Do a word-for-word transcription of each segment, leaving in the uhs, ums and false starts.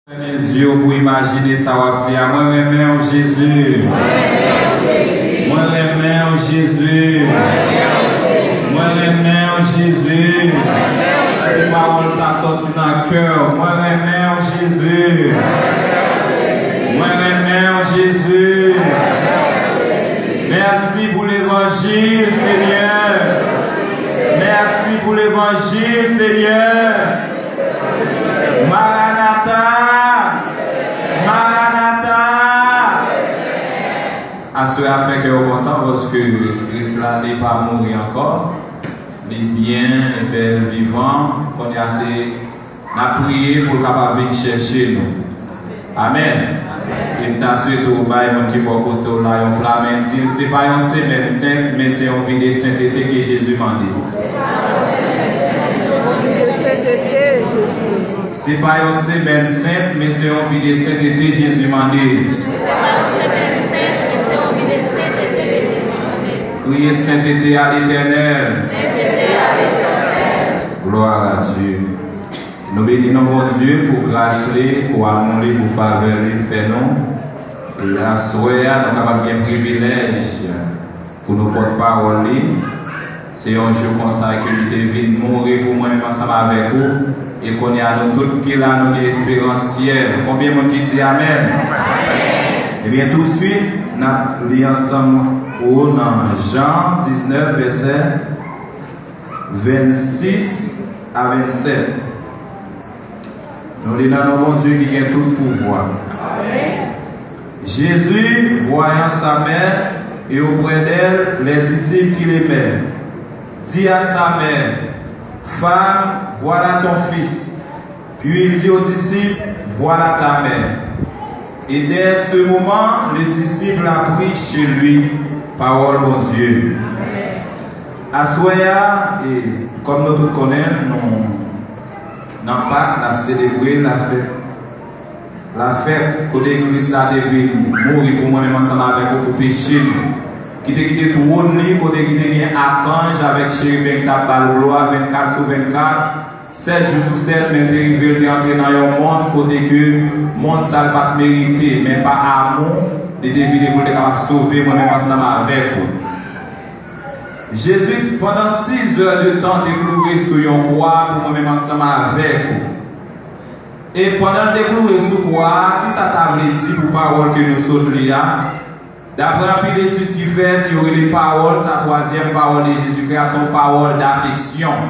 Fèmen zye w pou imajine sa w ap di a. Mwen renmen w, Jezi. Mwen renmen w, Jezi. Mwen renmen w, Jezi. Pou pawòl sa sòti nan kè w. Mwen renmen w, Jezi. Mwen renmen w, Jezi. Mèsi pou levanjil, Senyè. Mèsi pou levanjil, Senyè. Maranata! Maranata! Aswè a fè kè w kontan paske Kris la li pa mouri ankò. Li byen, li bèl, vivan. Kounye a se n ap priye pou l kapab vin chèche nou. Amèn. E m ta swete w bay moun ki bò kote w la yon pla men, di l se pa yon semèn sent, men se yon vi de sentete ke Jezi mande. Se pa yon semèn sent, men se yon vi de sentete Jezi mande. Priye sentete a Letènèl. Glwa a Dye. Nou beni non Bondye pou gras li, pou amou li, pou favè li fè nou. E aswè a, nou kapab gen privilèj pou nou pòt pawòl li. Se yon jou konsa ke li te vin mouri pou mwen menm ansanm avèk ou. E kounye a, nou tout ki la, nou gen esperans syèl. Konbyen moun ki di amèn? Ebyen, touswit, n ap li ansanm pou ou nan Jan diznèf, vèsè vennsis a vennsèt. Nou li nan non Bondye ki gen tout pouvwa. Jésus, voyant sa mère et auprès d'elle les disciples qu'il aimait, dit à sa mère, Femme, voilà ton fils. Puis il dit aux disciples, Voilà ta mère. Et dès ce moment, le disciple a pris chez lui. Pawòl Bondye. Aswè a, e, kòm nou tout konnen, nou nan Pak, n ap selebre lafèt. Lafèt kote Kris la te vin mouri pou mwen menm ansanm avèk ou pou peche nou. Ki te kite twòn li, kote ki te gen akanj avèk cheriben ki t ap ba l glwa vennkat sou vennkat, sèt jou sou sèt, men l te rive, l te antre nan yon mond kote ke mond sa l pa t merite, men pa amou, li te vini pou l te kapab sove mwen menm ansanm avèk ou. Jezi, pandan sis zè de tan, te kloure sou yon kwa pou mwen menm ansanm avèk ou. E pandan l te kloure sou kwa a, kisa sa vle di pou pawòl ke nou sot li a? Daprè anpil etid ki fèt, yo rele pawòl sa twazyèm pawòl de Jezikri a, se yon pawòl dafeksyon.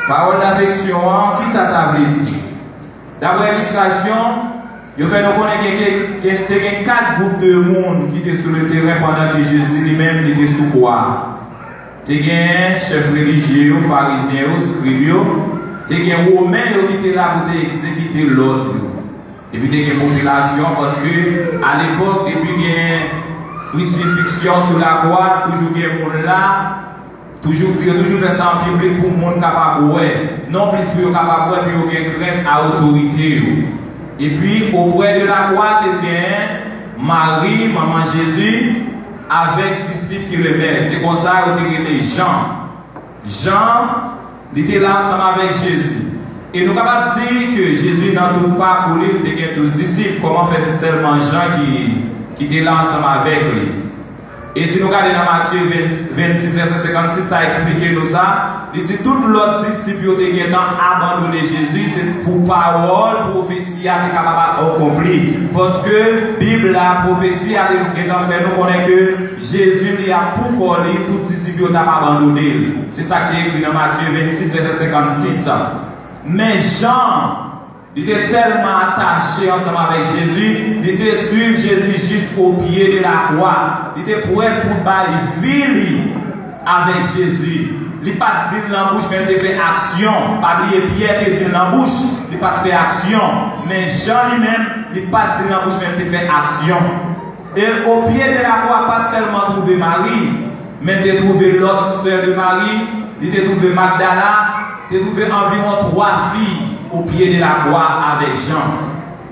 Pawòl dafeksyon an, kisa sa vle di? Daprè ilistrasyon, yo fè nou konnen gen, gen, gen, te gen kat gwoup de moun ki te sou le teren pandan ke Jezi li menm li te sou kwa a. Te gen chèf relijye yo, farizyen yo, skrib yo, te gen Women yo ki te la pou te egzekite lòd yo. Epi te gen popilasyon, paske alepòk, depi gen krisifiksyon sou lakwa, toujou gen moun la, toujou, yo toujou fè sa an piblik pou moun kapab wè, non plis pou yo kapab wè, pou yo gen krent a otorite yo. Epi, auprès de la croix, te gen Mari, manman Jezi, avèk disip ki le mè. Se konsa yo te rele Jan. Jan, li te la ansanm avèk Jezi. E nou kapab di ke Jezi, nan tout pakou li, li te gen douz disip. Kòman fè se sèlman Jan ki, ki te la ansanm avèk li? E si nou gade nan Matye ven, vennsis, vèsè senkannsis, sa eksplike nou sa. Li di tout lòt disip yo te gentan abandone Jezi, se pou pawòl pwofesi a te kapab akonpli. Paske Bib la, pwofesi a te gentan fè nou konnen ke Jezi li ap pou kò li, tout disip yo t ap abandone l. Se sa k te ekri nan Matye vennsis, vèsè senkannsis. Men Jan, li te tèlman atache ansanm avèk Jezi, li te swiv Jezi jis o pye de lakwa. Li te prèt pou bay vi li avèk Jezi. Li pa t di l nan bouch, men l te fè aksyon. Pa bliye, Pyè te di l nan bouch, li pa t fè aksyon. Men Jan li menm, li pa t di l nan bouch, men l te fè aksyon. E o pye de lakwa pa t sèlman twouve Mari, men te twouve lòt sè de Mari, li te twouve Magdala, te twouve anviwon twa fi o pye de lakwa avèk Jan.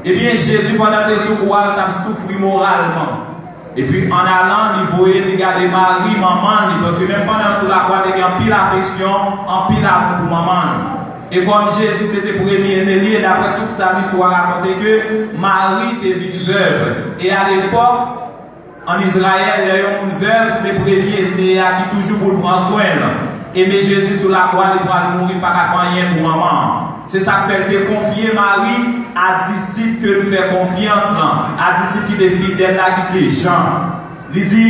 Ebyen, Jezi, pandan l te sou kwa, l t ap soufri moralman. Epi, an alan, li voye, li gade Mari, manman li, paske menm pandan l sou lakwa, te gen anpil afeksyon, anpil amou pou manman l. E kòm Jezi se te premye ne li, e daprè tout sa listwa rakonte ke Mari te vin vèv. E alepòk, ann Izrayèl, lè yon moun vèv, se premye ne a ki toujou pou l pran swen l. E men Jezi sou lakwa, li pral mouri, pa ka fè anyen pou manman an. Se sa k fè l te konfye Mari a disip ke l fè konfyans lan, a disip ki te fidèl la, ki se Jan. Li di,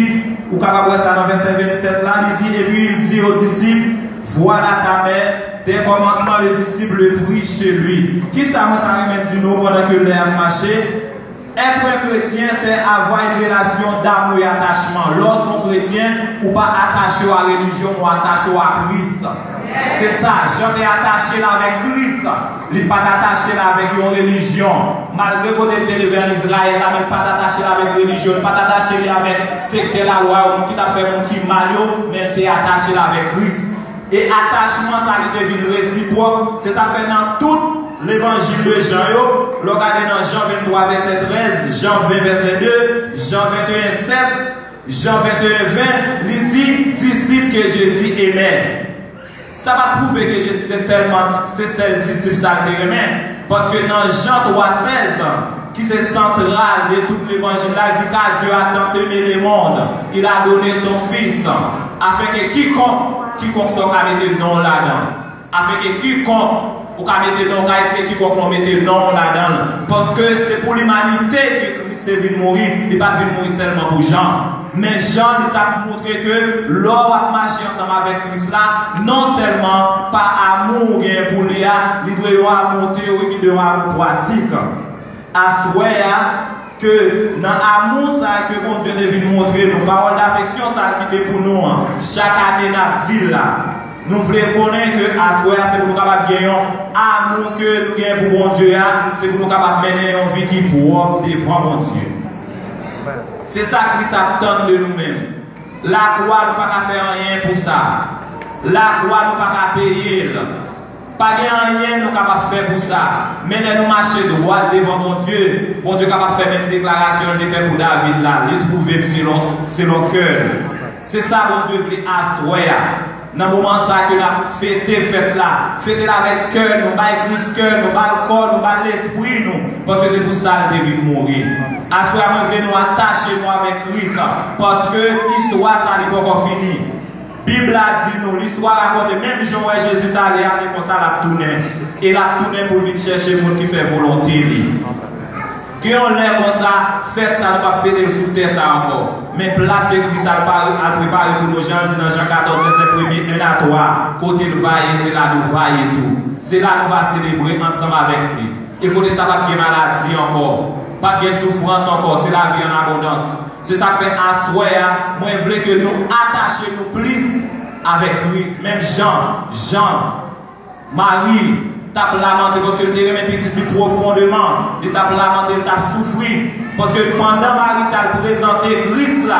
ou kapab wè sa nan vèsè vennsèt la, li di, et puis il dit aux disciples, voilà ta mère. Dès commencements, le disciple prit chez lui. Kisa mwen ta renmen di nou pandan ke lè ap mache? Être un chrétien, c'est avoir une relation d'amour et attachement. Lè w se yon kretyen, ou pa atache w a relijyon, ou atache w a Kris. Se sa, Jan te atache l avèk Kris. Li pa t atache l avèk yon relijyon. Malgre kote l te leve ann Izrayèl la, men l pa t atache l avèk relijyon, li pa t atache li avèk sektè lalwa yo, moun ki t ap fè moun ki mal yo, men l te atache l avèk Kris. E atachman sa li te vin resipwòk, se sa k fè nan tout levanjil de Jan yo, lè w gade nan Jan venntwa vèsè trèz, Jan ven vèsè de, Jan venteyen sèt, Jan venteyen ven, li di, disip ke Jezi enmen. Sa pa t pwouve ke Jezi se tèlman, se sèl disip sa l te renmen, paske nan Jan twa sèz, ki se santral de tout levanjil la, li di, car Dieu a tant aimé le monde, il a donné son Fils, afin que quiconque, kikonk sa w ka mete non w ladan, afin que quiconque, ou ka mete non w, ka etire kikonk non, mete non w ladan l, paske se pou limanite ke Kris te vin mouri, li pa t vin mouri sèlman pou Jan. Men Jan, li t ap montre ke lè w ap mache ansanm avèk Kris la, non sèlman pa amou ou genyen pou li a, li dwe yon amou teyorik, li dwe yon amou pratik. Aswè a, ke nan amou sa a ke Bondye te vin montre nou, pawòl dafeksyon sa a l kite pou nou an, chak ane n ap di l la. Nou vle konnen ke aswè a se pou nou kapab gen yon amou ke nou gen pou Bondye a, se pou nou kapab mennen yon vi ki pwòp devan Bondye. Se sa Kris ap tann de nou menm. Lakwa, nou pa ka fè anyen pou sa. Lakwa, nou pa ka peye l. Pa gen anyen nou kapab fè pou sa. Men lè nou mache dwat devan Bondye, Bondye kapab fè menm deklarasyon l te fè pou David la, li twouve m selon, selon kè l. Se sa Bondye vle aswè a. Nan moman sa ke n ap fete fèt la, fete l avèk kè nou, bay Kris kè nou, ba l kò nou, ba l lespri nou, paske se pou sa l te vin mouri. Aswè a, mwen vle nou atache nou avèk Kris, paske istwa sa li poko fini. Bib la di nou, listwa rakonte, menm jan w wè Jezi t ale a, se konsa l ap tounen. E l ap tounen pou l vin chèche moun ki fè volonte li. Gen yon lè konsa, fèt sa nou p ap fete l sou tè sa ankò. Men plas ke Kris al pare, al prepare pou nou, jan l di nan Jan katòz, vèsè premye, en a twa, kote l va ye, se la nou va ye tou. Se la nou va selebre ansanm avèk li. E kote sa p ap gen maladi ankò, p ap gen soufrans ankò, se lavi an abondans. Se sa k fè aswè a, mwen vle ke nou atache nou plis avèk Kris. Menm jan Jan, Mari t ap lamante paske l te renmen pitit li pwofondeman. Li t ap lamante, li t ap soufri. Paske pandan Mari t al prezante Kris la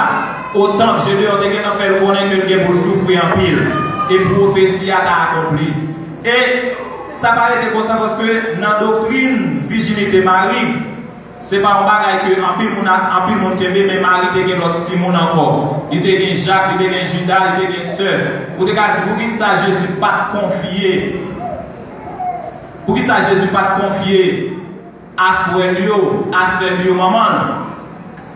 o tanp, Jedeyon te gentan fè l konnen ke l gen pou l soufri anpil. E pwofesi a ta akonpli. E sa pa rete konsa paske nan doktrin vijinite Mari, se pa yon bagay ke anpil moun, anpil moun kenbe, men Mari te gen lòt timoun ankò. Li te gen Jak, li te gen Jida, li te gen sè. Ou te ka di, poukisa Jezi pa t konfye, poukisa Jezi pa t konfye a frè l yo, a sè l yo, manman l?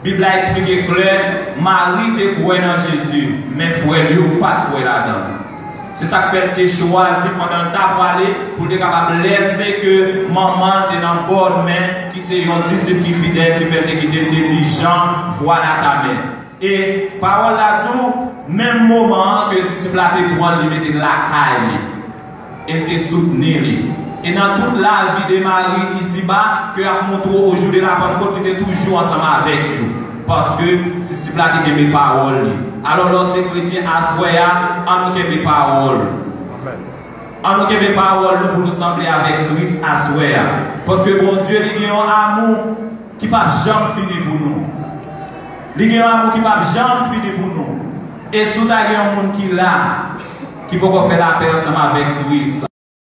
Bib la eksplike klè, Mari te kwè nan Jezi, men frè l yo pa t kwè ladan l. Se sa k fè l te chwazi pandan l ta prale pou l te kapab lèse ke manman l te nan bòn men, ki se yon disip ki fidèl, ki fè l te kite l, te di Jan, vwala ta mè. E pawòl la di w, menm moman an ke disip la te pran l, li mete l lakay li. E l te soutni li. E nan tout lavi de Mari isiba, ke ap montre w o jou de la Pannkot, li te toujou ansanm avèk yo. Paske disip la te kenbe pawòl li. Alò, lè w se kretyen aswè a, ann nou kenbe pawòl. Ann nou kenbe pawòl nou pou nou sanble avèk Kris aswè a. Paske Bondye, li gen yon amou ki p ap janm fini pou nou. Li gen yon amou ki p ap janm fini pou nou. E si w ta gen yon moun ki la, ki poko fè lapè ansanm avèk Kris,